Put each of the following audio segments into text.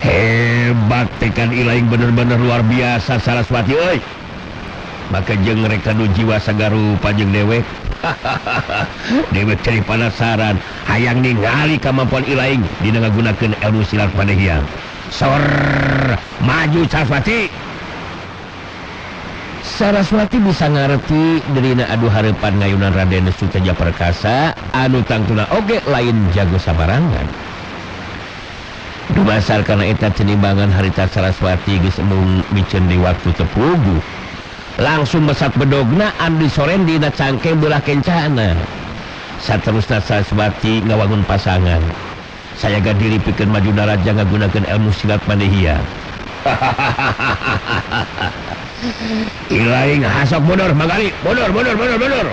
Hebat tekan ilaing bener-bener luar biasa Saraswati euy. Maka jeung rek nu jiwa sagarupa jeung dewek. Dewek cari penasaran hayang ningali kemampuan ilaing dina ngagunakeun ilmu silat Panehyang. Sor maju Saraswati. Saraswati bisa ngareti dirina adu hareupan ngayunan Raden Suteja Perkasa anu tangtuna oge lain jago sabarangan. Dumasar kana eta tinimbangan harita Saraswati geus embung miceun di waktu tepugu. Langsung mesat bedogna anu disoren dina cangkeng belah kencana. Saterusna Saraswati ngawangun pasangan. Sayaga diri pikeun maju daraja ngagunakeun ilmu silat Panehyang. Ilaing hasok mundur Manggali, mundur mundur mundur mundur.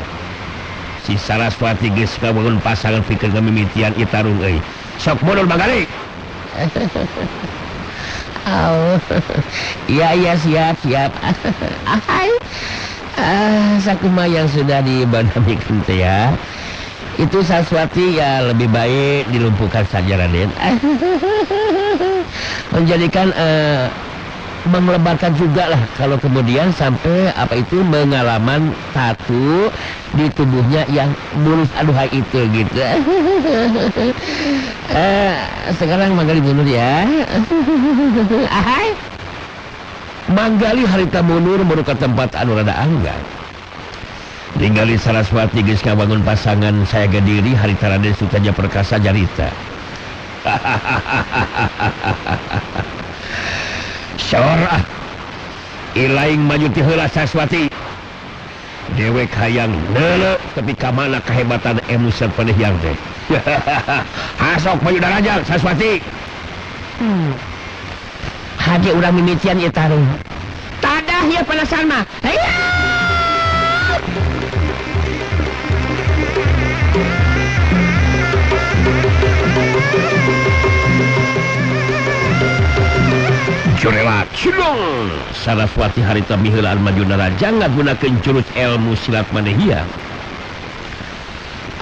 Si Saraswati geus ngawangun pasangan pikeun ngamimitian ieu tarung euy. Sok mundur Manggali. Oh, iya iya siap siap. Ahai. Ah, sakuma yang sudah dibandamikeun teh ya. Itu Saraswati ya lebih baik dilumpuhkan saja Raden. Menjadikan mengelebarkan juga lah kalau kemudian sampai apa itu mengalaman tatu di tubuhnya yang mulus aduhai itu gitu. Sekarang Manggali mundur ya. Ahai. Manggali harita mundur meruka tempat anu rada anggang. Ningali Saraswati geus ngabangun pasangan sayaga diri harita Raden Suteja Perkasa jarita. Sor ah. Ilaing maju ti heula Saraswati. Dewek hayang neuleuh tepi ka mana kehebatan ilmu silat Panehyang teh. Hasok maju darajang Saraswati. Hade urang mimitian ieu tarung. Tadah ieu penasaran mah. Hayya! Jurela Cilung Saraswati harita miheulaan maju narajang ngagunakeun jurus ilmu silat Panehyang.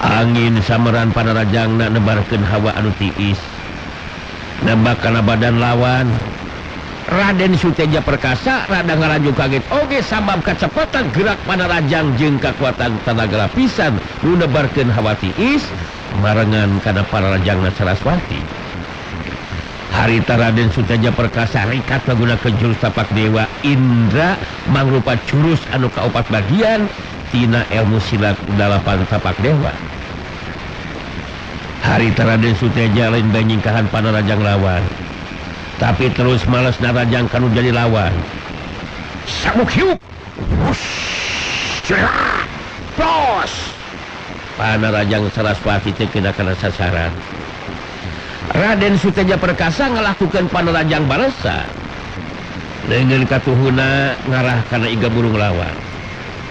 Angin sameran panarajangna nebarkeun hawa anu tiis. Nembak kana badan lawan. Raden Suteja Perkasa rada ngaraju kaget oge sabab kacepatan gerak panarajang jeung kakuatan tanaga lapisan nu nebarkeun hawa tiis marengan kana panarajangna Saraswati. Harita Raden Suteja Perkasa rikat ngagunakeun jurus tapak dewa Indra mangrupa jurus anu kaopat bagian tina ilmu silat dalapan tapak dewa. Harita Raden Suteja lain bae nyingkahan panarajang lawan, tapi terus males narajang kanu jadi lawan. Sabuk hiup, plos. Panarajang Saraswati teu kena kana sasaran. Raden Suteja Perkasa ngalakukeun panarajang balesan. Leungeun katuhuna ngarah kana iga burung lawan.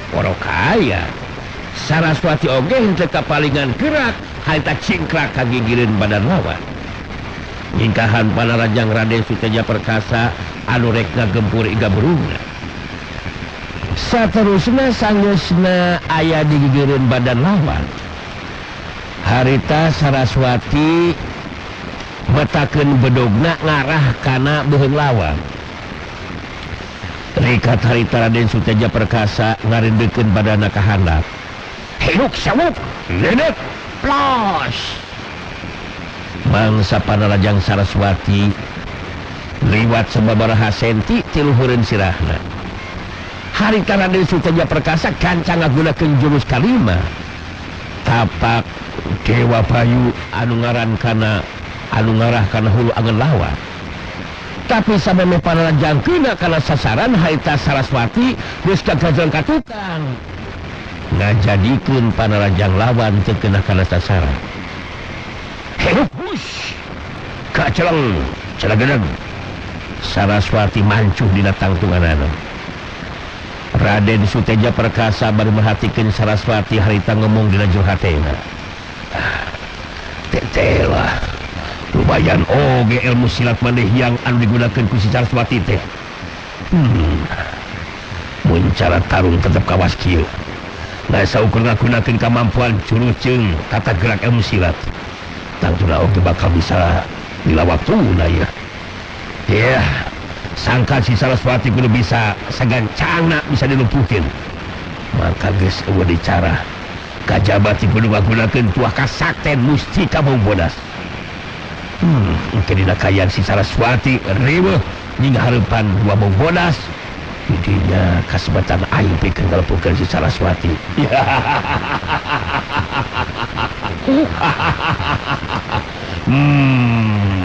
Porokaya Saraswati oge henteu kapalingan gerak harita cingkrak kagigireun badan lawan. Nyingkahan panarajang Raden Suteja Perkasa anu rek ngagempur iga burungna. Saterusna sanggeusna aya di gigireun badan lawan. Harita Saraswati metakeun bedogna ngarah kana beuheung lawan. Rikat harita Raden Suteja Perkasa ngarendekeun badana ka handap. Hirup sawuk, leuneup, plos. Mangsa panarajang Saraswati liwat sababaraha senti ti luhureun sirahna. Harita Raden Suteja Perkasa gancang ngagunakeun jurus kalima. Tapak Dewa Bayu anu ngaran kana anu ngarah kana hulu angen lawan. Tapi samemeh panarajang kena kana sasaran harita Saraswati geus kagajeng ka tukang. Ngajadikeun panarajang lawan teu kena kana sasaran. Hush! Kaceleng, celageneg. Saraswati mancuh dina tangtunganana. Raden Suteja Perkasa baru merhatikeun Saraswati harita ngomong dina jero hatena. Teteh lah. Lumayan oge ilmu silat Panehyang anu digunakeun ku si Saraswati teh. Mun cara tarung tetep kawas kieu. Nah, saukur ngagunakeun kamampuan jurus jeung tata gerak ilmu silat. Tangtuna oge bakal bisa lila waktuna ya. Ya, sangka si Saraswati kudu bisa sagancangna bisa dilumpuhkeun. Maka geus eueuh dicara. Kajaba ti kudu ngagunakeun tuah kasakten mustika maung bodas. Engke dina kaayaan si Saraswati riweuh nying hareupan dua maung bodas. Didinya kasebatan aing pikeun ngalempuhkeun si Saraswati.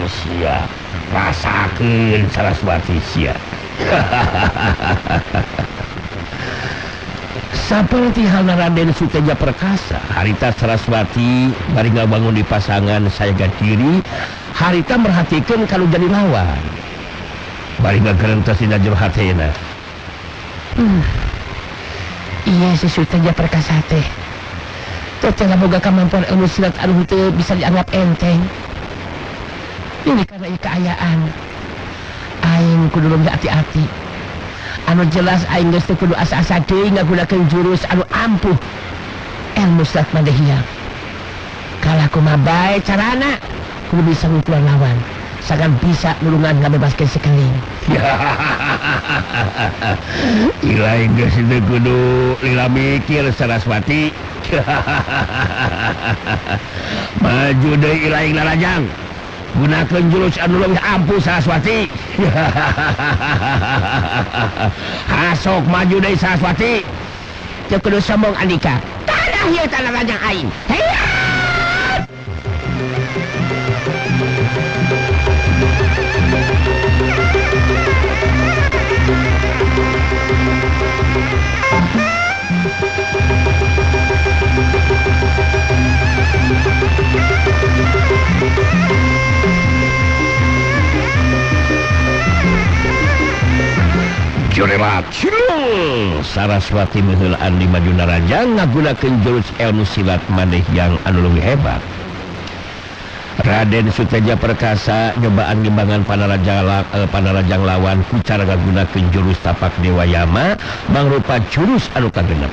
Sia rasakeun Saraswati sia. Saperti halna Raden Suteja Perkasa, harita Saraswati bari ngabangun di pasangan sayaga kiri, harita merhatikeun kalau jadi lawan. Bari ngagerentes dina jero hatena. Iya si Suteja Perkasa teh. Teh boga kemampuan ilmu silat anu teu bisa dianggap enteng. Ini karena ieu kaayaan. Aing kudu leuwih hati-hati. Anu jelas aing geus teu kudu asa-asa deui ngagunakeun jurus anu ampuh. Ilmu silat Madehiang. Kalah kumaha bae carana kudu bisa ngukuran lawan. Sangan bisa nulungan ngabebaskeun sekeling. Ilaing geus teu kudu lila mikir Saraswati. Maju deui ilaing larajang. Gunakeun jurus anu leuwih ampuh Saraswati. Hasok maju deui Saraswati. Teu kudu sombong andika. Tanah ieu tanah rajang aing. Heya! Jorelat cilung Saraswati meuheulaan di maju narajang ngagunakeun jurus ilmu silat Madehyang anu leuwih hebat. Raden Suteja Perkasa nyobaan ngimbangan panarajang lawan ku cara ngagunakeun jurus tapak Dewa Yama mangrupa jurus anu kagenep.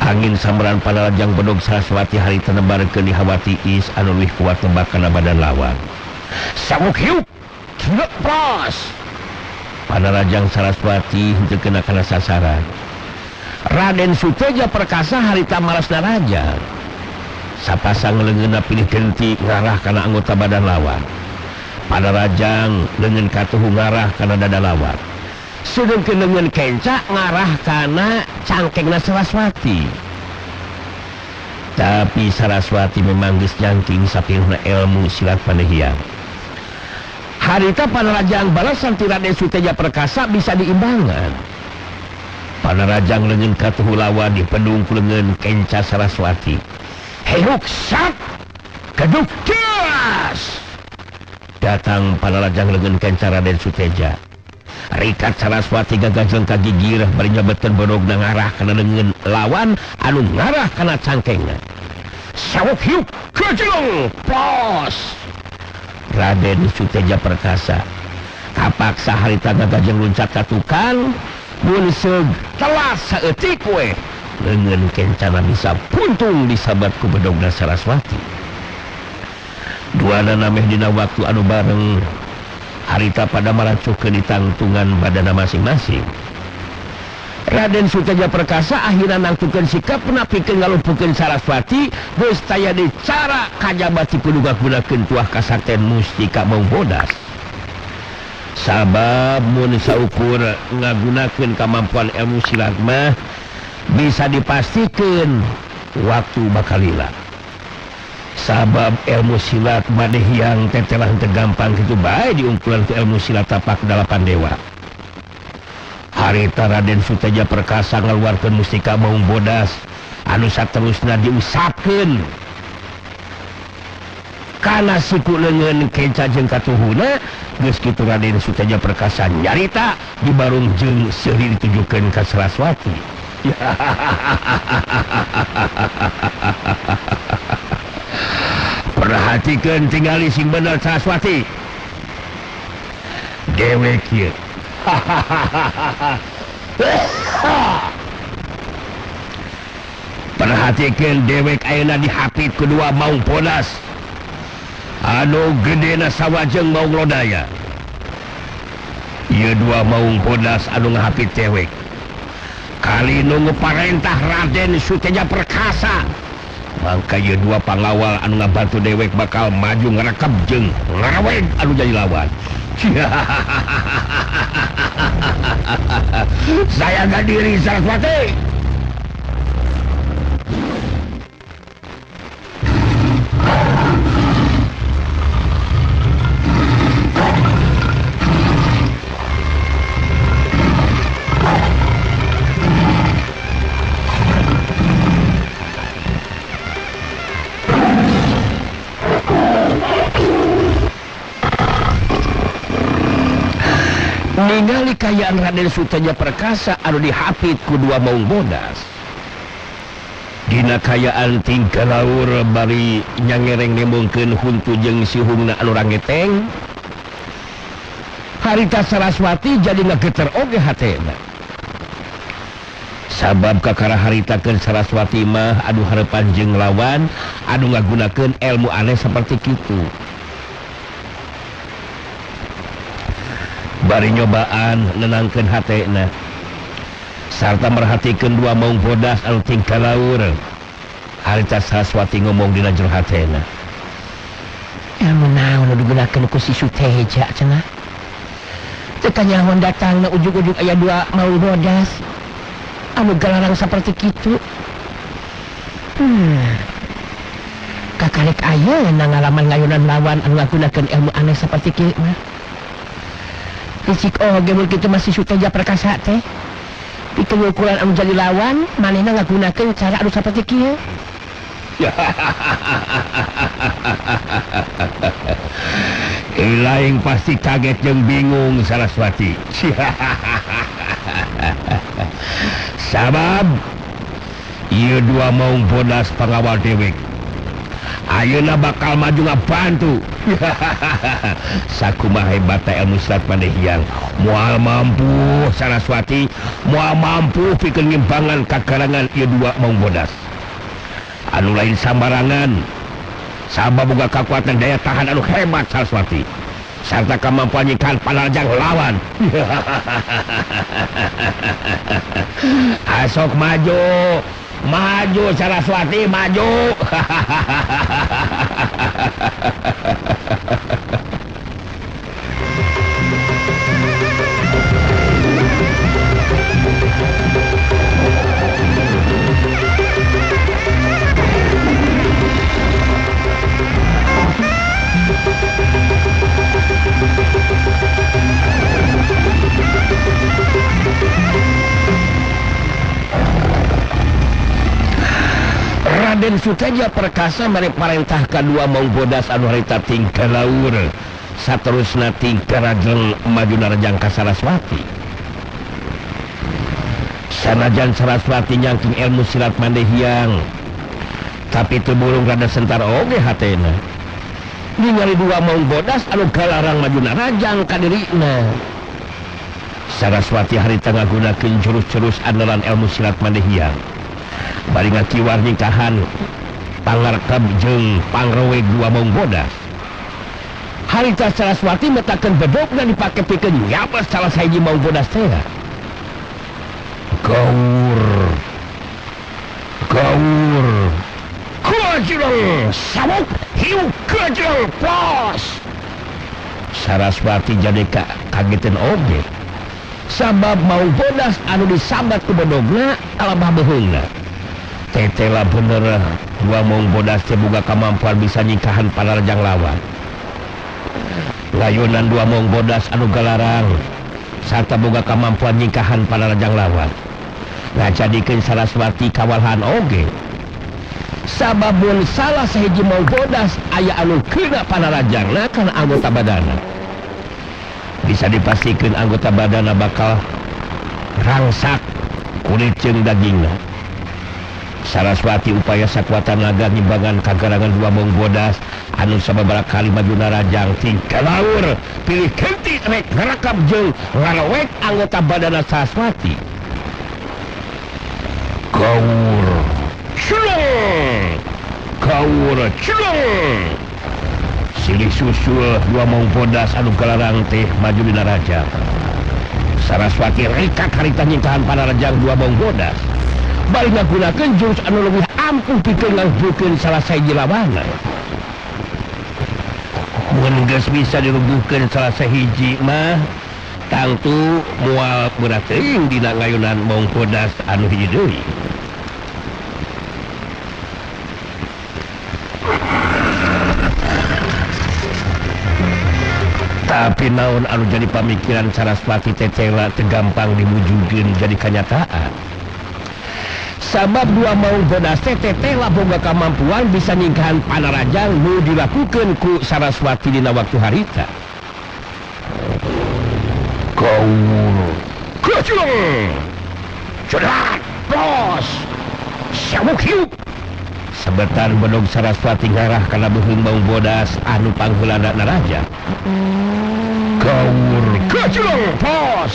Angin sambaran panarajang bedog Saraswati harita nebarkeun di hawa tiis anu leuwih kuat nebak kana badan lawan. Sawuk hiup pros. Panarajang Saraswati henteu kena kana sasaran. Raden Suteja Perkasa harita malas narajang. Sapasang leungeunna pilih genti ngarah kana anggota badan lawan. Panarajang leungeun katuhu ngarah kana dada lawan. Sedengkeun leungeun kenca ngarah kana cangkengna Saraswati. Tapi Saraswati memang geus nyangking sapinuhna ilmu silat Panehiang. Harita panarajang balasan ti Raden Suteja Perkasa bisa diimbangan. Panarajang leungeun katuhu lawan dipendung ku leungeun kenca Saraswati. Heruk sat keduk jelas. Datang panarajang leungeun kenca Raden Suteja. Rikat Saraswati gagajeng ka gigir bari nyabetkeun bodogna ngarah kana leungeun lawan anu ngarah kana cangkengna. Sawuk hiup kejlong pos. Raden Suteja Perkasa kapaksa harita gagajeng luncat ka tukang mun seug telas saeutik we leungeun kencana bisa puntung disabat ku bedogna Saraswati. Duanana meh dina waktu anu bareng harita pada maracukeun ditangtungan badana masing-masing. Raden Suteja Perkasa akhirna nangtukeun sikap pikeun ngalumpuhkeun Saraswati geus taya di cara kajaba ti kudu ngagunakeun tuah kasakten mustika maung bodas. Sabab mun saukur ngagunakeun kamampuan ilmu silat mah bisa dipastikeun waktu bakal lila. Sabab ilmu silat Madehyang teh telah henteu gampang kitu bae diungkulan ku ilmu silat tapak dalapan dewa. Harita Raden Suteja Perkasa ngaluarkeun mustika maung bodas anu saterusna diusapkeun kana siku leungeun kenca jeung katuhuna. Geus kitu Raden Suteja Perkasa nyarita dibarung jeung seuri ditujukeun ka Saraswati. Perhatikeun tingali sing bener Saraswati. Dewek ieu. Perhatikeun dewek ayeuna dihapit kedua maung bodas. Anu gedena sawajeng Maung Lodaya. Ieu dua Maung Bodas anu ngahapit dewek. Kali nunggu parentah Raden Suteja Perkasa. Mangka ieu dua pangawal anu ngabantu dewek bakal maju ngarekep jeung ngaraweg anu jadi lawan. Saya gadiri Saraswati. Ningali kayaan Raden Suteja Perkasa anu dihapit ku dua Maung Bodas. Dina kayaan tingkah laur bari nyangereng nembongkeun huntu jeung sihungna anu rangeteng. Harita Saraswati jadi ngageter oge hatena. Sabab kakara haritakeun Saraswati mah anu harepan jeung lawan anu ngagunakeun ilmu aneh saperti kitu. Bari nyobaan nenangkeun hatena sarta merhatikeun dua Maung Bodas anu tingkah laur. Harita Saraswati ngomong dina jero hatena. Ilmu naon anu digunakeun ku si Suteja cenah? Teu kanyahoan datangna ujug-ujug aya dua Maung Bodas anu galarang saperti kitu. Kakarek ayeuna ngalaman ngayunan lawan anu ngagunakeun ilmu aneh saperti kieu mah. Licik oge mun kitu masih Suteja Perkasa teh. Pikeun ukuran anu jadi lawan, manehna ngagunakeun cara anu saperti kieu. Lain pasti kaget jeung bingung Saraswati. Sabab ieu dua Maung Bodas pangawal dewek ayeuna bakal maju ngabantu. Sakumaha hebatna ilmu silat Pandehyang, moal mampu Saraswati, moal mampu pikeun ngimbangan kakarangan ieu dua Maung Bodas. Anu lain sambarangan, sabab boga kakuatan daya tahan anu hebat Saraswati sarta kemampuan nyikan panarjang lawan. Asok maju, maju Saraswati, maju. Raden Suteja Perkasa mere parentah kadua Maung Bodas anu harita tingkah laur saterusna tingkah rajeng maju narajang ka Saraswati. Sanajan Saraswati nyangking ilmu silat Pandehyang, tapi teu burung rada sentar oge hatena. Ningali dua Maung Bodas anu galarang maju narajang ka dirina. Saraswati harita ngagunakeun jurus-jurus andalan ilmu silat Pandehyang. Bari ngakiwar nyingkahan pangarkeb jeung pangroweg dua Maung Bodas. Harita Saraswati metakeun bedogna dipake pikeun nyabes salah sahiji Maung Bodas teh. Gaur. Gaur. Kajreng sabuk hiu kajreng pos. Saraswati jadi kagetan oge. Sabab Maung Bodas anu disambat ku bedogna kalabah beuheungna. Tetela bener dua Maung Bodas teh boga kamampuan bisa nyingkahan panarjang lawan. Layunan dua Maung Bodas anu galarang sarta boga kamampuan nyingkahan panarjang lawan. Ngajadikeun Saraswati kawalhan oge. Sababun salah sahiji Maung Bodas aya anu kena panarajangna kana anggota badana. Bisa dipastikan anggota badana bakal rangsak kulit jeung dagingna. Saraswati upaya sakuat tenaga nyimbangan kagarangan dua Maung Bodas anu sababaraha kali maju narajang tingkah laur pilih kenti rek ngarakap jeung ngarowek anggota badana Saraswati. Gaur culung, gaur culung. Silih susul dua maung bodas anu galarang teh maju dina rajang. Saraswati rikat harita nyingkahan panarajang dua maung bodas. Bari ngagunakeun jurus anu leuwih ampuh pikeun ngalumpuhkeun salah sahiji lawanna. Mun geus bisa dirubuhkeun salah sahiji mah tangtu moal berat teuing dina ngayunan maung bodas anu hiji deui. Tapi naon anu jadi pamikiran Saraswati tetela teu gampang diwujudkeun jadi kanyataan. Sabab dua maung bodas teh tetela boga kamampuan bisa nyingkahan panarajang nu dilakukeun ku Saraswati dina waktu harita. Gaul kecil cerat bos syamuk hiup. Sebetan bedog Saraswati ngarah kana beuheung maung bodas anu pangheulana naraja. Gaur kecil bos.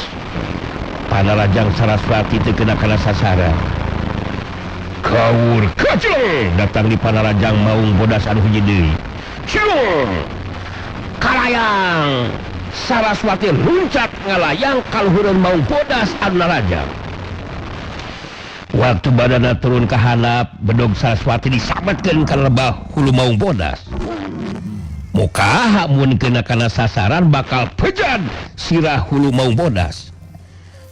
Panarajang Saraswati teu kena kana sasaran. Gaur kecil datang di panarajang maung bodas anu hiji deui. Cilung kalayang. Saraswati luncat ngalayang kaluhureun maung bodas anu narajang. Waktu badana turun ka handap, bedog Saraswati disabetkeun ka lebah hulu maung bodas. Muka mun kena kana sasaran bakal pejan sirah hulu maung bodas.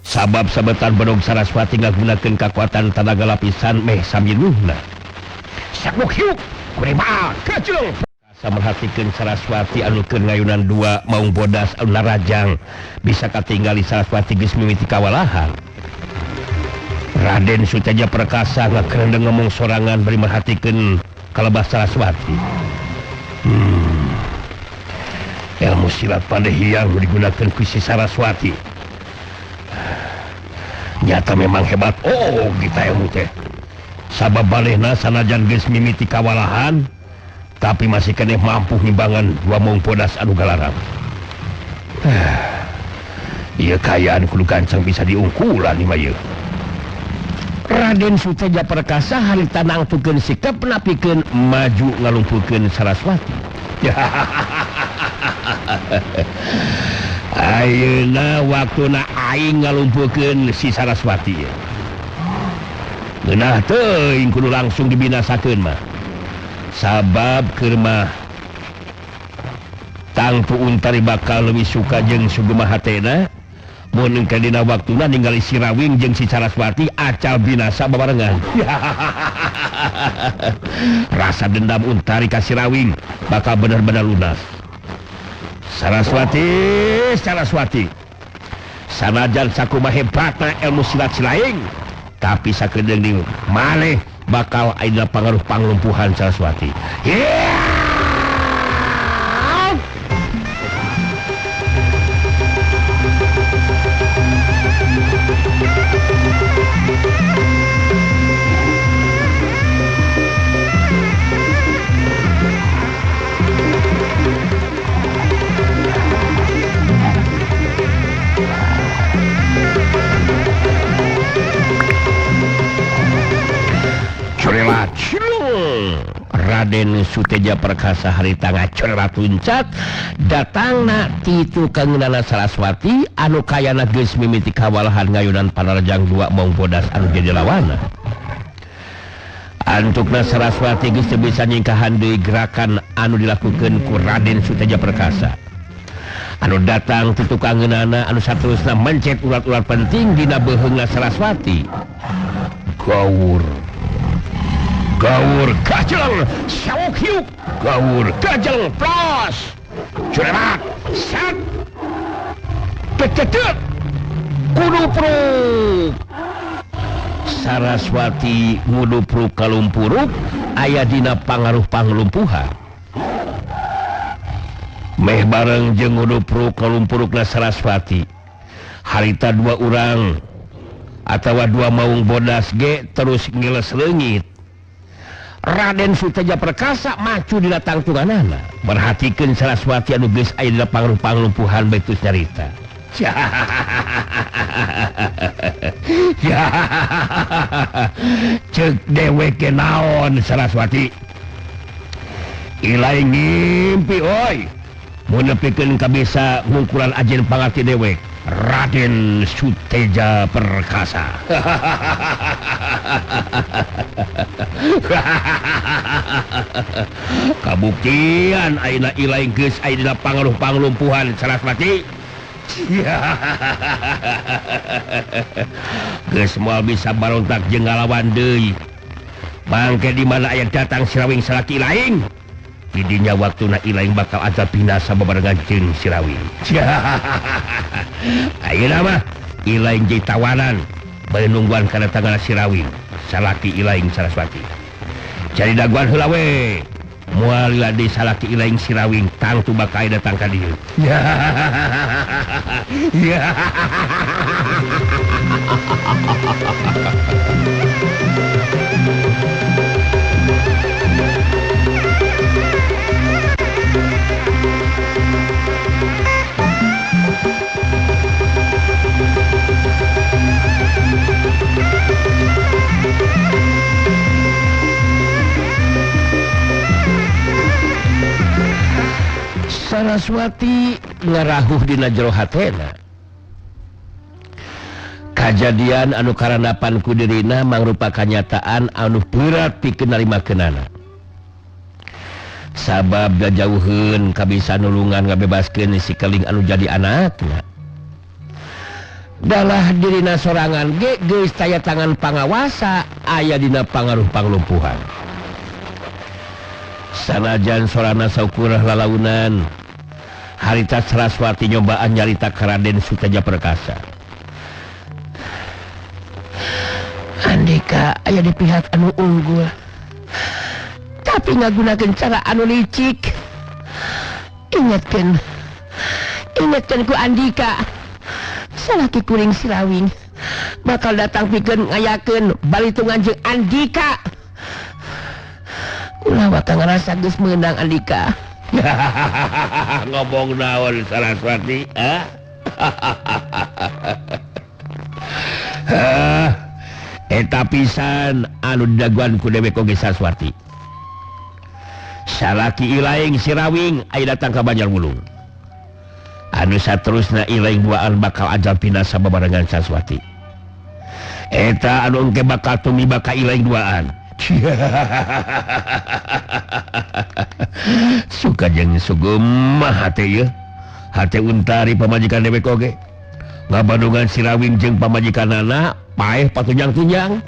Sabab sabetan bedog Saraswati ngagunakeun kakuatan tanaga lapisan meh samiluhna. Sabuk hiup kurima kecil. Asa merhatikeun Saraswati anu keur ngayunan dua maung bodas anu narajang bisa katinggali Saraswati geus mimiti kawalahan. Raden Suteja Perkasa ngakerendeng ngomong sorangan bari merhatikeun kalebah Saraswati. Ilmu silat Pandehiyang nu digunakeun ku si Saraswati nyata memang hebat. Oh, kita ilmu teh. Sabab balehna sanajan geus mimiti kawalahan tapi masih keneh mampu ngimbangan dua maung bodas anu galarang. Ieu kaayaan kudu gancang bisa diungkulan ieu mah ieu. Raden Suteja Perkasa harita nangtukeun sikap napikeun maju ngalumpuhkeun Saraswati. Ayeuna waktuna aing ngalumpuhkeun si Saraswati ieu. Ngeunah teuing kudu langsung dibinasakeun mah. Sabab keur mah tangtu Untari bakal leuwih suka jeung sugema hatena. Mun engke dina waktuna ningali si Rawing jeung si Saraswati acal binasa babarengan. Rasa dendam Untari ka si Rawing bakal bener-bener lunas. Saraswati, Saraswati. Sanajan sakumaha hebatna ilmu silat silaing, tapi sakedeung deui maneh bakal aya pangaruh panglumpuhan Saraswati. Yeah! Raden Suteja Perkasa harita ngacorelat luncat datangna ti tukangeunana Saraswati anu kayana geus mimiti kawalahan ngayunan panarajang dua maung bodas anu jadi lawana. Antukna Saraswati geus teu bisa nyingkahan deui gerakan anu dilakukeun ku Raden Suteja Perkasa. Anu datang ti tukangeunana anu saterusna mencet urat-urat penting dina beuheungna Saraswati. Gaur Gaur gajeng sawuk hiup. Gaur gajeng plos curerat sat tetetet kudupruk. Saraswati ngudupruk kalumpuruk aya dina pangaruh panglumpuhan. Meh bareng jeung ngudupruk kalumpurukna Saraswati harita dua urang atawa dua maung bodas ge terus ngiles leungit. Raden Suteja Perkasa maju dina tangtunganana merhatikeun Saraswati anu geus aya dina pangaruh panglumpuhan bae tus nyarita. Ceuk dewek ge naon Saraswati? Ilaing ngimpi oi mun nepikeun ka bisa ngungkulan ajen pangarti dewek Raden Suteja Perkasa. Kabuktian ayeuna Ilaing geus aya dina pangaruh panglumpuhan Saraswati. Geus moal bisa barontak jeung ngalawan deui. Bangke di mana aya datang Sirawing salaki Ilaing. Didinya waktuna Ilaing bakal aja binasa bebarengan jeung Sirawing. Ayeuna mah Ilaing jadi tawanan bari nungguan kadatangan Sirawing salaki Ilaing Saraswati. Jadi daguan heula we. Moal lila deui salaki Ilaing Sirawing tangtu bakal datang ka dieu. Saraswati ngarahuh dina jero hatena. Kajadian anu karandapan ku dirina mangrupa kanyataan anu berat pikeun narimakeunana. Sabab jajauheun kabisa nulungan ngabebaskeun si keling anu jadi anakna. Dalah dirina sorangan ge geus taya tangan pangawasa aya dina pangaruh panglumpuhan. Sanajan sorana saukurah lalaunan, harita Saraswati nyobaan nyarita ka Raden Suteja Perkasa. Andika aya di pihak anu unggul, tapi ngagunakeun cara anu licik. Ingatkeun, ingatkeun ku Andika, salaki kuring Sirawing bakal datang pikeun ngayakeun balitungan jeung Andika. Ulah waka ngarasa geus meunang Andika. Ngomong naon Saraswati? Eta pisan anu didaguan ku dewek oge Saraswati. Salaki Ilaing Sirawing aya datang ka Banjarwulung. Anu saterusna Ilaing duaan bakal ajal binasa babarengan Saraswati. Eta anu engke bakal tumiba ka Ilaing duaan. Suka jeung sugemah hate ieu. Hate Untari pamajikan dewek oge. Ngabandungan Sirawing jeung pamajikanana paeh patunjang-tunjang.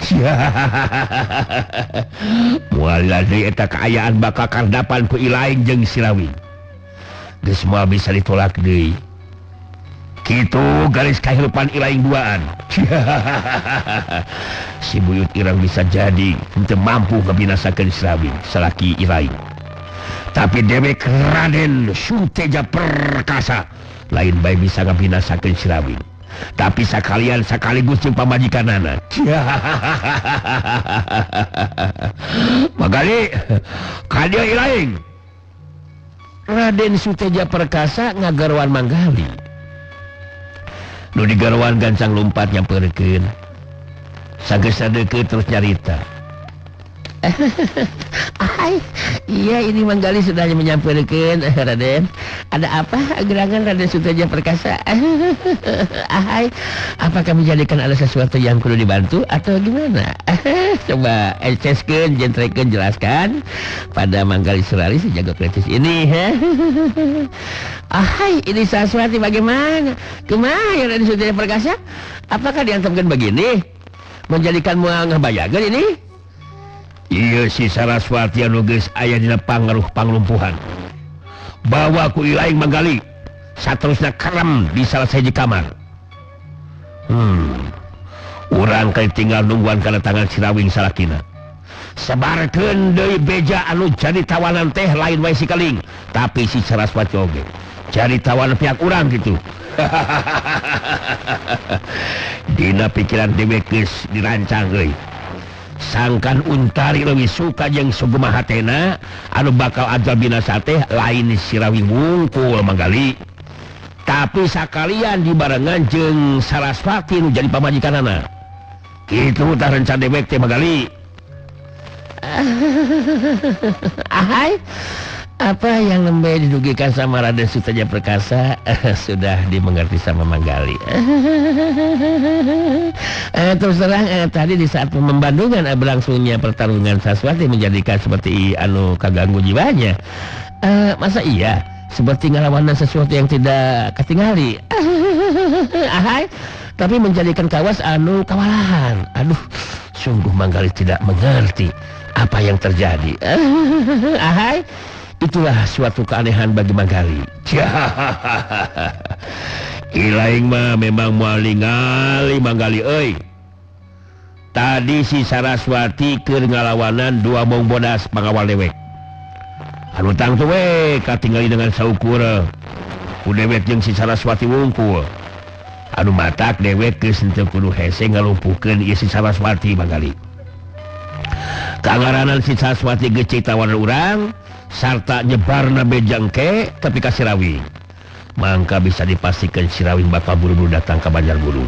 Moal deui eta kaayaan bakal kardapan ku Ilaing jeung Sirawing. Geus moal bisa ditolak deui. Kitu garis kahirupan Ilaing duaan. Si buyut irang bisa jadi henteu mampu ngabinasakeun Sirawing salaki Ilaing. Tapi dewek Raden Suteja Perkasa lain bae bisa ngabinasakeun Sirawing. Tapi sakalian sekaligus jeung pamajikanana. Magali ka dieu Ilaing. Raden Suteja Perkasa ngagarwan Manggali. Nu digarwan gancang lumpat nyamperkeun. Sageus deukeut terus nyarita. Hai, iya ini Manggali sudah menyampaikan Raden. Ada apa gerangan Raden Suteja Perkasa? Ahai, apakah menjadikan ada sesuatu yang perlu dibantu atau gimana? Coba eceskeun, jentrekeun, jelaskan pada Manggali Surari si jago kritis ini. Ahai, ini Saraswati bagaimana? Kemana ya Raden Suteja Perkasa? Apakah diantarkan begini? Menjadikan mual ngabayageun ini? Iya si Saraswati anu geus aya dina pangaruh panglumpuhan. Bawa ku Ilaing Manggali saterusna kerem di salah sahiji kamar. Urang kali tinggal nungguan kedatangan Sirawing salakina. Sebarkeun deui beja anu jadi tawanan teh lain wae si Keling, tapi si Saraswati oge jadi tawanan pihak urang gitu. Dina pikiran dewek geus dirancang euy. Sangkan Untari leuwih suka jeung sugema hatena anu bakal ajal binasa teh lain Sirawing wungkul Manggali, tapi sakalian dibarengan jeung Saraswati nu jadi pamajikanana. Kitu tah rencana dewek teh Manggali. Ahai, Apa yang nembe didugikan sama Raden Suteja Perkasa sudah dimengerti sama Manggali. Terus terang tadi di saat pembandungan berlangsungnya pertarungan Saswati menjadikan seperti anu kaganggu jiwanya. Masa iya seperti ngalawanan sesuatu yang tidak ketinggali. Ahai, tapi menjadikan kawas anu kawalahan. Aduh, sungguh Manggali tidak mengerti apa yang terjadi. Ahai, itulah suatu keanehan bagi Manggali. Ilaing mah memang moal ningali Manggali euy. Tadi si Saraswati keur ngalawanan dua bong bodas pangawal dewek. Anu tangtu we katingali dengan saukur. Ku dewek jeung si Saraswati wungkul. Anu matak dewek geus henteu kudu hese ngalumpuhkeun ieu si Saraswati Manggali. Kangaranan si Saraswati geus tawanan urang sarta nyebarna bejangke tapi ka si Rawing. Mangka bisa dipastikan si Rawing bakal buru-buru datang ke Banjarwulung.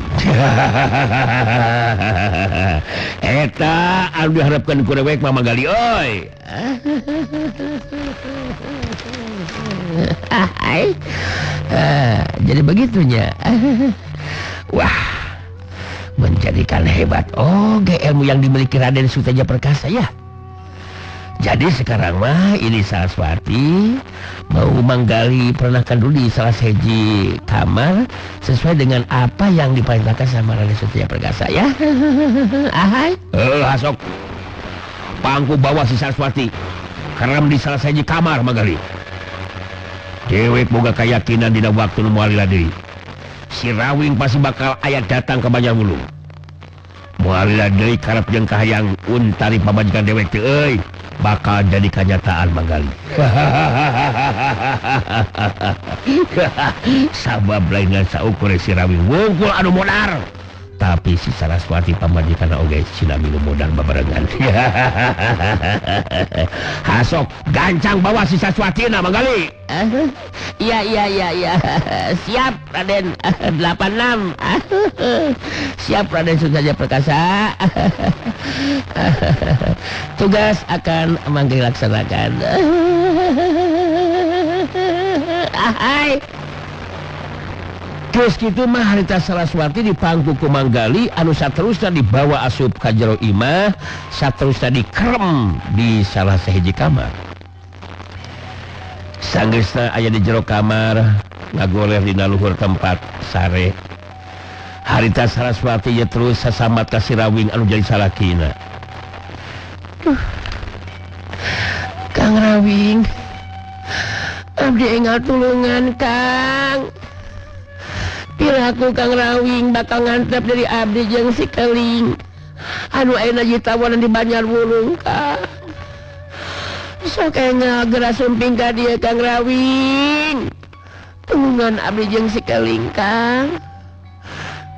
Eta anu diharapkan ku dewek mah Manggali euy. Jadi begitunya. Wah, menjadikan hebat oge ilmu yang dimiliki Raden Suteja Perkasa ya. Jadi sekarang mah ini Saraswati mau Manggali pernahkan dulu di salah siji kamar sesuai dengan apa yang diperintahkan sama Raden Suteja Perkasa ya. Ahai. Hasok. Pangku bawa si Saraswati kerem di salah siji kamar Manggali. Dewek boga keyakinan dina waktu nu moal lila deui. Si Rawing pasti bakal aya datang ke Banjarwulung. Moal lila deui karep jeung kahayang untari pamajikan dewek teh euy. Bakal jadi kenyataan Manggali. Sabab lain saukur si Rawing wungkul anu modar. Tapi si Saraswati pamajikan oge cina minum modar babarengan. Hasok gancang bawa si Saraswati na Manggali. Iya. Siap Raden 86. Siap Raden Suteja Perkasa. Tugas akan Manggali laksanakan. Ahai. Terus kitu mah harita Saraswati dipangku ku Manggali anu saterusna dibawa asup ka jero imah, saterusna dikerem di salah sahiji kamar. Sanggeusna aya di jero kamar ngagoler dina luhur tempat sare. Harita Saraswati ye terus sasambat ka si Rawing anu jadi salakina. Duh. Kang Rawing, abdi enggal tulungan Kang. Piraku Kang Rawing bakal ngantep dari abdi jeung si Keling anu ayeuna jitawanan di Banjarwulung Kang. Sok enggal geura sumping ka dieu Kang Rawing. Tulungan abdi jeung si Keling Kang.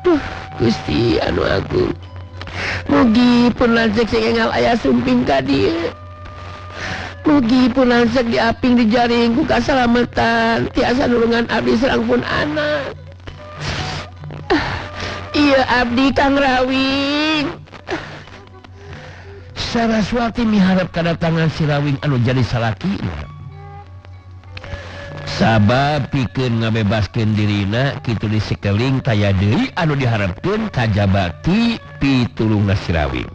Duh Gusti anu agung. Mugi pun lanceuk sing enggal aya sumping ka dieu. Mugi pun lanceuk diaping dijaring ku kasalametan tiasa nulungan abdi sareng pun anak. Iya abdi Kang Rawing. Saraswati miharap kedatangan si Rawing anu jadi salakina. Sabab pikeun ngabebaskeun dirina kitu di sikeling taya deui anu diharapkeun kajabati pitulungna si Rawing.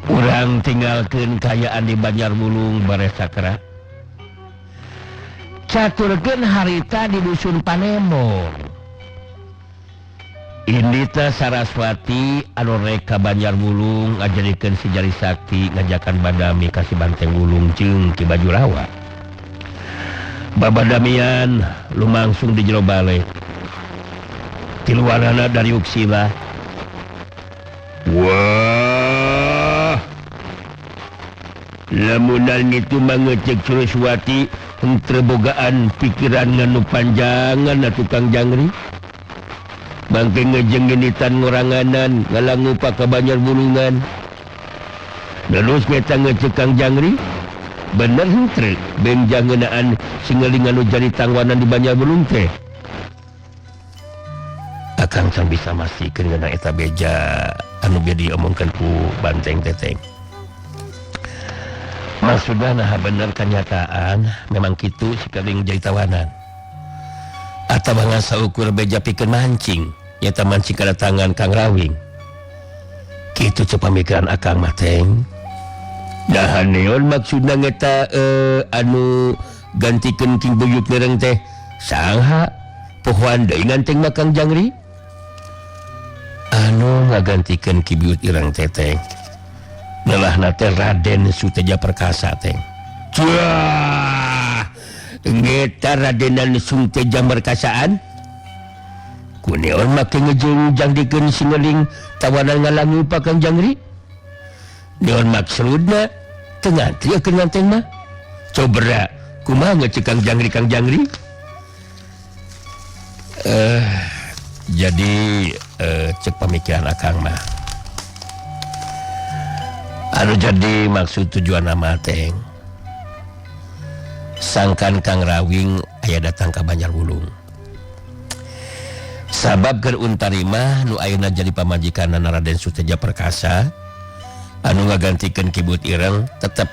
Urang tinggalkeun kayaan di Banjarwulung bare sakra. Caturkeun harita di dusun Panemon. Indita Saraswati anu rek ka Banjarwulung ngajadikeun si Jari Sakti ngajakan badami ka si Banteng Wulung jeung Ki Bajurawa. Babadamian lumangsung di jero bale. Tiluanana dari Uksila. Wah. Lamunan itu mangecek Saraswati henteu bogaan pikiran nganu panjangan tukang jangri. Bangke ngejengenitan ngoranganan ngalangupa ka Banjarwulungan. Terus meta ngecek Kang Jangri bener henteu benjangeunaan singeling anu jadi tangwanan di Banjarwulung teh. Akang can bisa mastikeun ngeunah eta beja anu bieu diomongkeun ku Banteng Teteng. Maksudna nah bener kenyataan memang kitu si Keling jadi tawanan. Atawa ngan saukur beja pikeun mancing, nyata mancing kedatangan Kang Rawing. Kitu cek pamikiran akang mah teng. Nah neon maksudna ngeta anu gantikeun Ki Buyut Ireng teh sangha pohoan deui nganteng mah Kang Jangri? Anu ngagantikeun Ki Buyut Ireng teh teng. Nelahna teh Raden Suteja Perkasa teh. Cuah! Ngeta Radenan Suteja Perkasaan? Kuneon make ngejeng jangdikeun singeling tawanan ngalangu pa Kang Jangri? Neon maksudna teu ngantri keur nganteng mah. Cobra kumaha ngecek Kang Jangri Kang Jangri? Jadi cek pamikiran akang mah. Anu jadi maksud tujuan nama teng sangkan Kang Rawing aya datang ka Banjar Wulung. Sabab keur Untarimah nu ayeuna jadi pamajikan Raden Suteja Perkasa anu ngagantikeun Ki Buyut Ireng tetep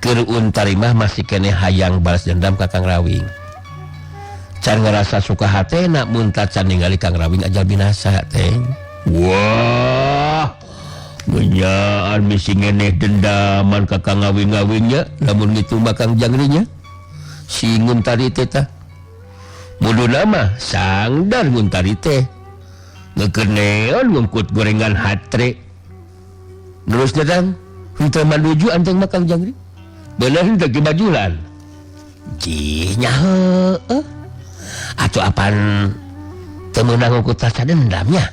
keur Untarimah masih keneh hayang balas dendam ka Kang Rawing. Can ngerasa suka hatena mun tacan ningali Kang Rawing ajal binasa teng. Wah, ngenyaan misi ngeneh dendaman ka Kang Ngawing-ngawingnya lamun ngitu mah Kang Jangrinya. Si Nguntari teh tah. Muduna mah sangdar Nguntari teh. Ngekeneon ngungkut gorengan hatre. Terus datang henteu manuju anteng mah Kang Jangri. Bener henteu ki bajulan. Jih nya heueuh. Atuh apan teu meunang ngungkut rasa dendamnya.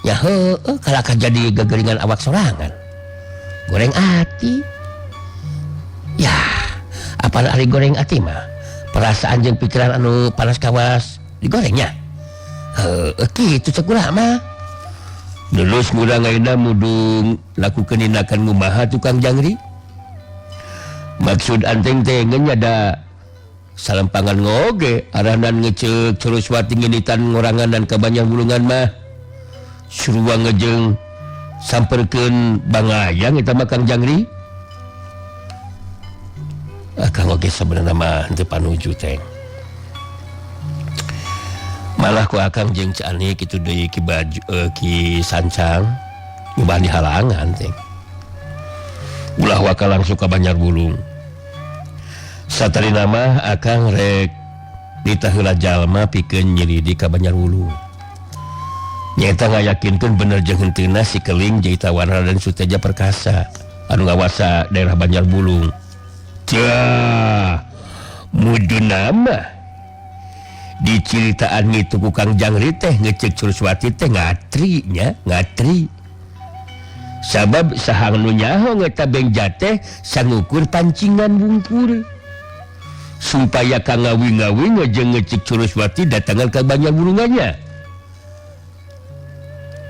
Ya heueuh kalakah jadi gegeringan awak sorangan. Goreng ati. Ya, apaan ari goreng ati mah? Perasaan jeung pikiran anu panas kawas digorengnya. Heueuh kitu cek urang mah. Lulus ngurang ayeuna mudung lakukeun tindakan ngumaha tukang Jangri? Maksud anteng teh ngeun ada salempangan ngoge aranan ngeceuk Suruswati nginitan ngorangan dan ka Banjar Wulungan mah. Suruang ngejeng samperkeun bangayang eta mah Kang Jangri. Akang oge sebenarnya mah henteu panuju teh. Malah ku akang jeung Ceu Ani kitu deui ki baju ki sancang nyobaan dihalangan teh. Ulah waka langsung ka Banjar Wulung. Satarina mah akang rek ditaheula jalma pikeun nyelidik ka Banjar Wulung. Nyata ngayakinkeun bener jeung henteuna si Keling jadi tawaran Raden Suteja Perkasa anu ngawasa daerah Banjar Wulung. Cah, muduna mah diceritaan ngitu ku Kang Jangri teh ngecek Suruswati teh ngatri nya, ngatri. Sabab sahang nu nyaho ngeta bengja teh sangukur pancingan wungkul. Supaya Kang Ngawing-ngawing jeung ngecek Suruswati datangan ka Banjar Wulungannya.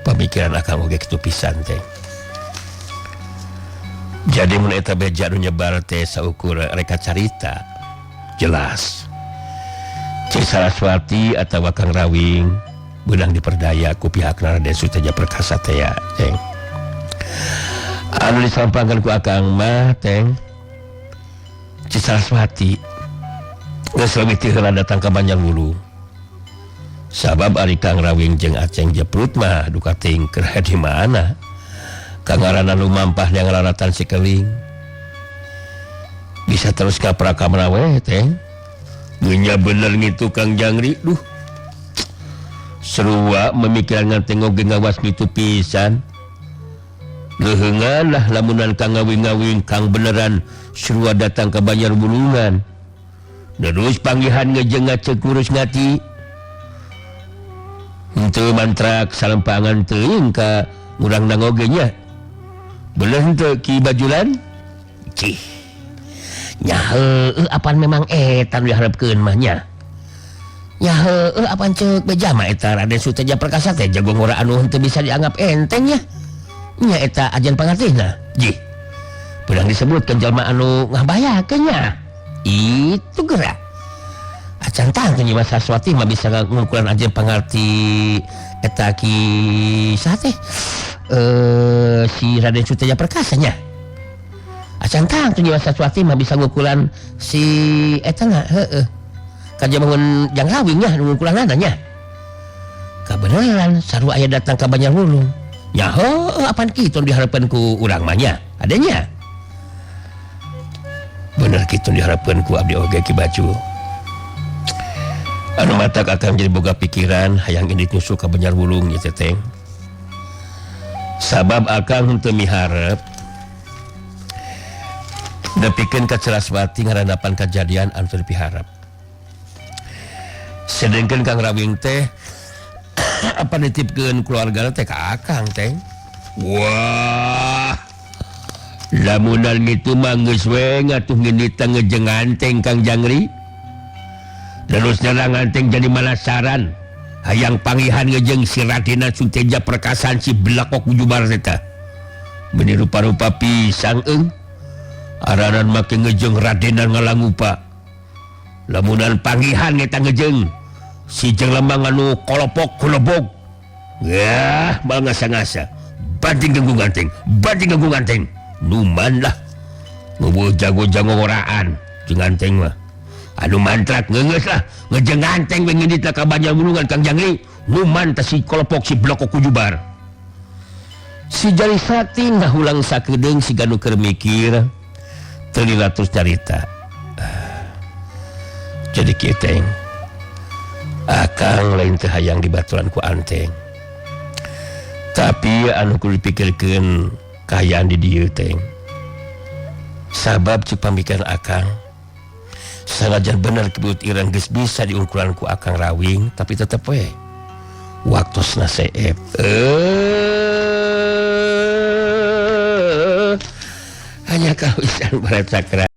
Pamikiran akang oge kitu pisan teh. Jadi mun eta beja nu nyebar teh saukur reka carita jelas. Cik Saraswati atawa Kang Rawing beunang diperdaya ku pihak Raden Suteja Perkasa teh ya, teng. Anu disampangkeun ku akang mah teng. Cik Saraswati geus leuwih ti heula datang ka Banjar Wulung. Sabab ari Kang Rawing jeung Aceng Jeprut mah duka teuing keur di mana. Kang ngaranna lumampah yang laratan si Keling. Bisa terus ka prakamra we teh. Nya bener ngitu Kang Jangri duh. Serua memikiran nganteng oge ngawas ngitu pisan. Leuheungan lah lamunan Kang Ngawing-ngawing Kang beneran serua datang ke Banjar Wulungan. Terus panggihan ngejeng ngacek ngurus ngati. Henteu mantrak salempangan teuing ka urang nangoge nya. Bener henteu Ki Bajulan? Cih. Nya heueuh apan memang eta nu diharepkeun mah nya. Nya heueuh apan ceuk beja mah eta Raden Suteja Perkasa teh jago ngora anu henteu bisa dianggap enteng nya. Nya eta ajan pangartina. Jih. Beunang disebutkeun jalma anu ngabayakeun nya. Itu gerak. Acan tang Nyi Mas Saraswati mah bisa ngukuran ajen pangarti eta ki saha teh? Si Raden Suteja Perkasa nya. Acan tangtu Nyimas Saraswati mah bisa ngukulan si eta na heueuh. Kajabangun Jang Rawing nya nu ngukulanana nya. Kabeneran sarua aya datang ka Banjar Wulung. Nya heueuh apan kitu dihareupeun ku urang mah nya. Adanya. Bener kitu dihareupeun ku abdi oge Ki Baju. Anu matak akang jadi boga pikiran hayang indit nyusul ka Banjar Wulung nya teteng. Sabab akang henteu miharep nepikeun ka Saraswati ngarandapan kajadian anu teu dipiharep. Sedengkeun Kang Rawing teh apa nitipkeun keluargana teh ka akang teh. Wah. Lamunan kitu mah geus we ngatuh nginita ngejeng anteng Kang Jangri. Terus nyerang anteng jadi malasaran. Hayang pangihan ngejeng si Radena Suteja Perkasan si Belakok Jubar eta. Beuni rupa-rupa pisang eung. Aranan make ngejeng Radena ngalangupa. Lamunan pangihan eta ngejeng si jeung lembang anu kolopok kulobok. Yah, mal ngasa-ngasa. Banting genggung anteng, banting genggung anteng. Numan lah. Ngubuh jago-jago ngoraan jeung anteng mah. Anu mantrak ngeungeus lah ngejeng anteng we ngindit ka Banjar Wulungan Kang Jangri. Numan teh si kolopok si Blokok Kujubar. Si Jarisati ngahulang sakedeung siga nu keur mikir. Teu lila terus carita. Jadi kieu teh. Akang lain teu hayang dibaturan ku anteng. Tapi anu kudu dipikirkeun kahayaan di dieu teh. Sabab cek pamikiran akang sanajan bener kebut ireng geus bisa diungkulan ku Akang Rawing tapi tetep we waktosna seep. Hanya kawisan barat sakra.